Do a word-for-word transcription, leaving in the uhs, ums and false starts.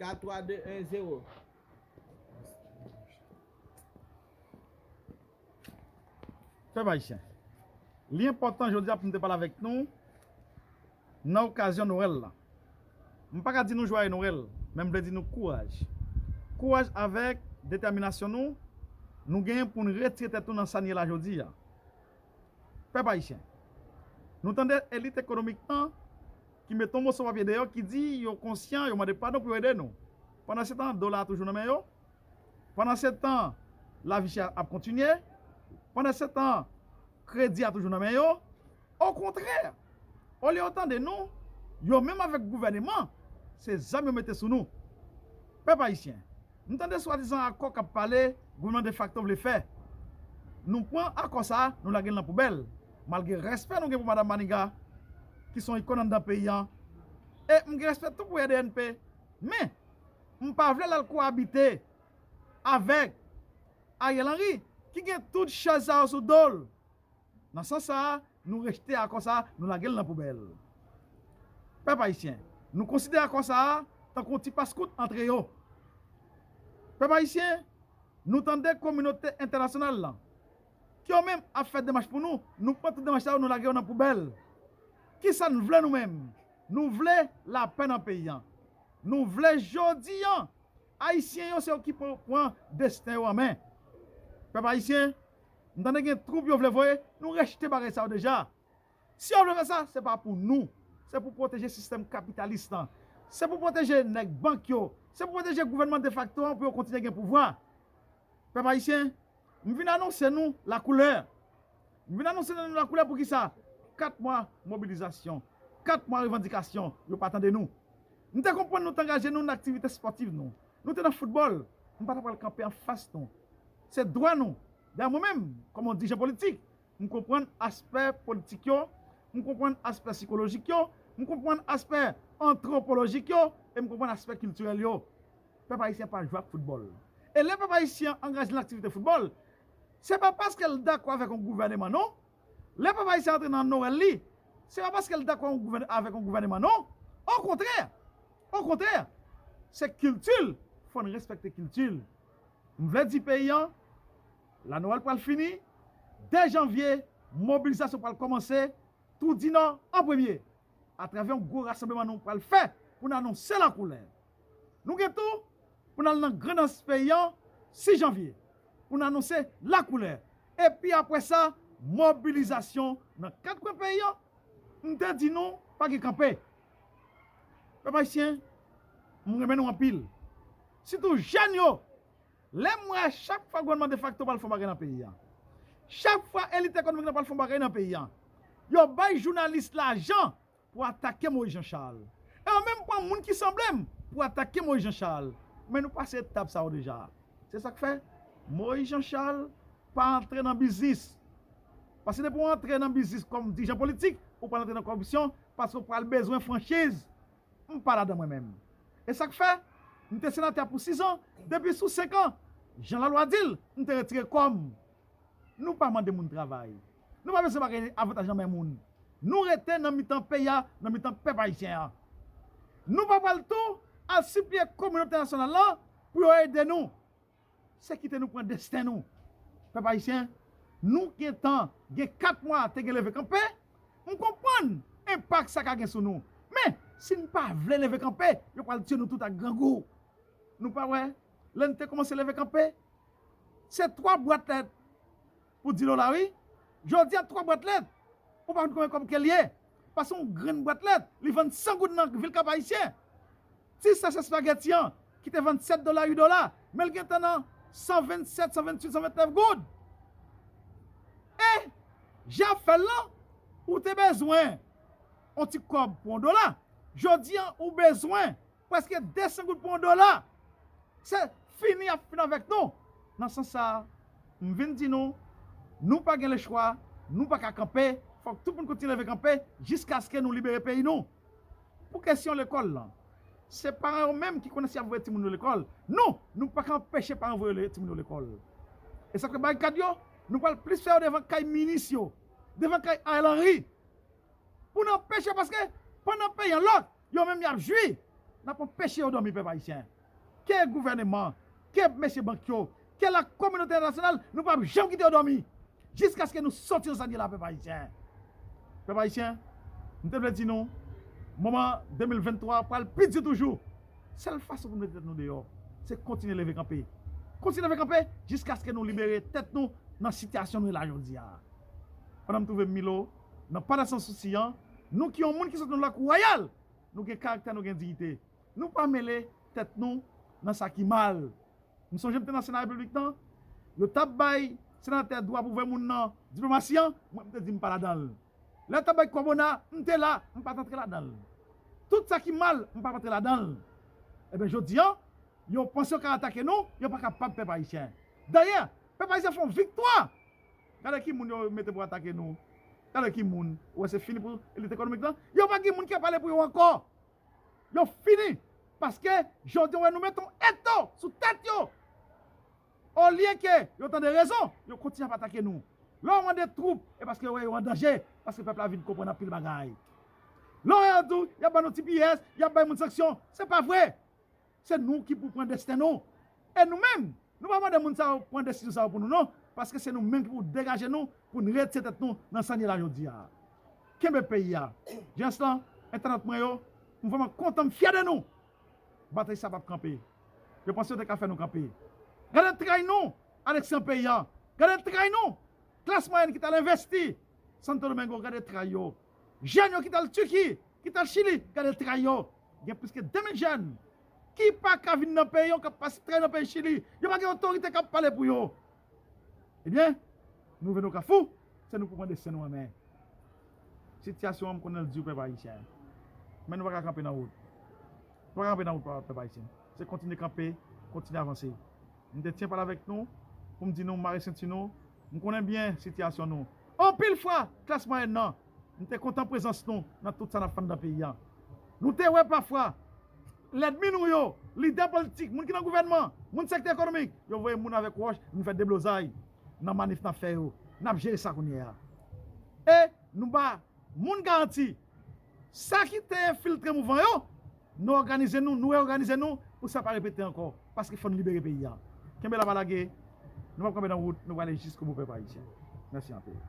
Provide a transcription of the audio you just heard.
Kat twa de en zewo. Pèp ayisyen, li enpòtan jodi a pou m te pale avèk nou nan okazyon Nwèl la. M pa ka di nou jwaye Nwèl, men m vle di nou kouraj. Kouraj avèk detèminasyon nou, nou genyen pou n retire tèt nou nan sa n ye la jodi a. Pèp ayisyen, nou tande elit ekonomik lan ki mete yon moso papye deyò ki di yo konsyan, yo mande padon pou yo ede nou. Pandansetan, dola a toujou nan men yo. Pandansetan, lavi chè a ap kontinye. Pandansetan, kredi a toujou nan men yo. Okontrè, olye yo tande nou, yo menm avèk gouvèneman, se zam yo mete sou nou. Pèp ayisyen, m tande swadizan akò k ap pale gouvènman defakto vle fè. Nou pran akò sa a, nou lage l nan poubèl. Malgre respè nou gen pou Madanm Maniga, ki se yon ikòn anndan peyi a, e m gen respè tou pou R D N P, men m pa vle l al kowabite avèk Ariel Henry, ki gen tout chaj sa yo sou do l. Nan sans sa a, nou rejte akò sa a, nou lage l nan poubèl. Pèp ayisyen, nou konsidere akò sa a tankou yon ti paskout antre yo. Pèp ayisyen, nou tande kominote entènasyonal lan, ki yo menm ap fè demach pou nou, nou pran tout demach sa yo, nou lage yo nan poubèl. Kisa n vle nou menm? Nou vle lapè nan peyi a. Nou vle jodi a, Ayisyen yo se yo ki pou pran desten yo an men. Pèp ayisyen, m tande gen twoup yo vle voye, nou rejte bagay sa yo deja. Si yo vle fè sa, se pa pou nou. Se pou pwoteje sistèm kapitalis lan. Se pou pwoteje nèg bank yo. Se pou pwoteje gouvènman defakto an pou yo kontinye gen pouvwa. Pèp ayisyen, m vin anonse nou lakoulè. M vin anonse nou lakoulè poukisa? Kat mwa mobilizasyon, kat mwa revandikasyon, yo pa tande nou. M te konprann nou t angaje nou nan aktivite espòtiv nou. Nou te nan foutbòl, m pa ta pral kanpe anfas nou. Se dwa nou. Dayè mwen menm, kòm yon dirijan politik, m konprann aspè politik yo, m konprann aspè sikolojik yo, m konprann aspè antwopolojik yo, e m konprann aspè kiltirèl yo. Pèp ayisyen pa jwe ak foutbòl. E lè pèp ayisyen angaje nan aktivite foutbòl, se pa paske l dakò avèk yon gouvèneman non. Lè pèp ayisyen antre nan Nwèl li, se pa paske l dakò yon gouvèn-, avèk yon gouvèneman non. Okontrè, okontrè, se kilti l, fò n respekte kilti l. M vle di peyi a, la Nwèl pral fini, de janvye, mobilizasyon pral kòmanse, Twou di Nò an premye, atravè yon gwo rasanbleman nou pral fè pou n anonse lakoulè. Nou gen tou pou n al nan Grandans peyi a sis janvye pou n anonse lakoulè. Epi apre sa, mobilizasyon nan kat kwen peyi a. M te di nou, pa gen kanpe. Pèp ayisyen, m renmen nou anpil. Sitou jèn yo, lè m wè chak fwa gouvènman defakto pral fè yon bagay nan peyi a, chak fwa elit ekonomik la pral fè yon bagay nan peyi a, yo bay jounalis lajan pou atake Moïse Jean Charles. E yo menm pran moun ki sanble m pou atake Moïse Jean Charles. Men nou pase etap sa yo deja. Se sa k fè Moïse Jean Charles pa antre nan biznis. Paske depi w antre nan biznis kòm dirijan politik, ou pral antre nan kòripsyon, paske w pral bezwen franchiz. M pa ladan mwen menm. E sa k fè, m te senatè pou sis an, depi sou senk an, jan lalwa di l, m te retire kò m. Nou pa mande moun travay. Nou pa bezwen bagay avantaj nan men moun. Nou rete nan mitan peyi a, nan mitan pèp ayisyen an. Nou pa pral tou al sipliye kominote entènasyonal la pou yo ede nou. Se kite nou pran desten nou. Pèp ayisyen, nou gentan gen kat mwa te gen leve kanpe. M konprann enpak sa ka gen sou nou. Men, si n pa vle leve kanpe, yo pral tiye nou tout ak grangou. Nou pa wè, lè n te kòmanse leve kanpe, se twa bwat lèt pou di dola wi. Jodi a, twa bwat lèt, ou pa konn konbyen kòb ke l ye. Paske yon grenn bwat lèt, li vann san goud nan vil Kap Ayisyen. Ti sach espageti an, ki te vann sèt dola, uit dola, men l gentan nan san vennsèt, san venntuit, san vennèf goud. E, Jafèl lan, ou te bezwen yon ti kòb pou yon dola. Jodi a, ou bezwen prèske de san goud pou yon dola. Se fini y ap fin avèk nou. Nan sans sa a, m vin di nou, nou pa gen lechwa, nou pa ka kanpe, fòk tout moun kontinye leve kanpe jiskaske nou libere peyi nou. Pou kesyon lekòl lan, se paran yo menm ki konnen si y ap voye timoun yo lekòl. Nou, nou pa ka anpeche paran voye le-, timoun yo lekòl. E sa k fè barikad yo, nou pral plis fè yo devan kay minis yo, devan kay Ariel Henry. Pou n anpeche, paske pandan peyi an lòk, yo menm y ap jwi. n ap anpeche yo dòmi, pèp ayisyen. Ke gouvèneman, ke mesye bank yo, ke la kominote entènasyonal, nou p ap janm kite yo dòmi. Jiskaske nou soti nan sa n ye la, pèp ayisyen. Pèp ayisyen, m te vle di nou, moman de mil venntwa pral pi di toujou. Sèl fason pou nou mete tèt nou deyò, se kontinye leve kanpe. Kontinye leve kanpe jiskaske nou libere tèt nou nan sitiyasyon nou ye la jodi a. Pandan m twouve m Milo, nan Padasyan Sousi an, nou ki yon moun ki soti nan lakou wayal, nou gen karaktè, nou gen diyite. Nou pa mele tèt nou nan sa ki mal. M sonje m te nan Sena Repiblik lan, yo t ap bay senatè dwa pou voye moun nan diplomasi an, mwen m te di m pa ladan l. Lè yo t ap bay kòbona, m te la, m pa t antre ladan l. Tout sa ki mal, m pa t antre ladan l. Ebyen, jodi an, yo panse yo ka atake nou, yo pa kapab, pèp ayisyen. Dayè, pèp ayisyen fè yon viktwa. Gade ki moun yo mete pou atake nou. Gade ki moun. Ou wè se fini pou elit ekonomik lan. Yo pa gen moun ki ap pale pou yo ankò. Yo fini. Paske jodi an wè nou mete yon eto sou tèt yo. Olye ke yo tande rezon, yo kontinye ap atake nou. Lè yo mande twoup, e paske yo wè yo an danje, paske pèp la vin konprann anpil bagay. Lè yo di w, y ap ban nou T P S, y ap bay moun sanksyon, se pa vre. Se nou ki pou pran desten nou. E nou menm, nou pa mande moun sa yo pran desizyon sa yo pou nou non, paske se nou menm ki pou degaje nou pou n retire tèt nou nan sa n ye la jodi a. Kenbe peyi a. Jens lan, entènant mwen yo, m vrèman kontan, m fyè de nou. Batay sa p ap kanpe. Yo panse yo te ka fè nou kanpe. Gade tray nou, Alexis an peyi a. Gade tray nou, klas mwayèn ki t al envesti Santo Domingo, gade tray yo. Jèn yo ki t al Tiki, ki t al Chili, gade tray yo. Gen plis ke de mil jèn ki pa ka vin nan peyi yo, k ap pase tray nan peyi Chili. Yo pa gen otorite k ap pale pou yo. Ebyen, nou rive nan kafou, se nou pou pran desten nou an men. Sitiyasyon an, m konnen l di, pèp ayisyen. Men nou pa ka kanpe nan wout. Nou pa ka kanpe nan wout, pèp ayisyen. Se kontinye kanpe, kontinye avanse. M te tyen pale avèk nou pou m di nou mare senti nou. M konnen byen sitiyasyon nou. Anpil fwa, klas mwayèn nan, m te kontan prezans nou nan tout sa n ap fè anndan peyi a. Nou te wè pafwa, lènmi nou yo, lidè politik, moun ki nan gouvènman, moun sektè ekonomik, yo voye moun avèk wòch, vin fè deblozay nan manif n ap fè yo. N ap jere sa kounye a. E nou ba moun garanti, sa ki te enfiltre mouvman yo, nou òganize nou, nou reyòganize nou pou sa pa repete ankò. Paske fò n libere peyi a. Kenbe la pa lage, nou p ap kanpe nan wout, nou prale jiskobou pèp ayisyen. Mèsi anpil.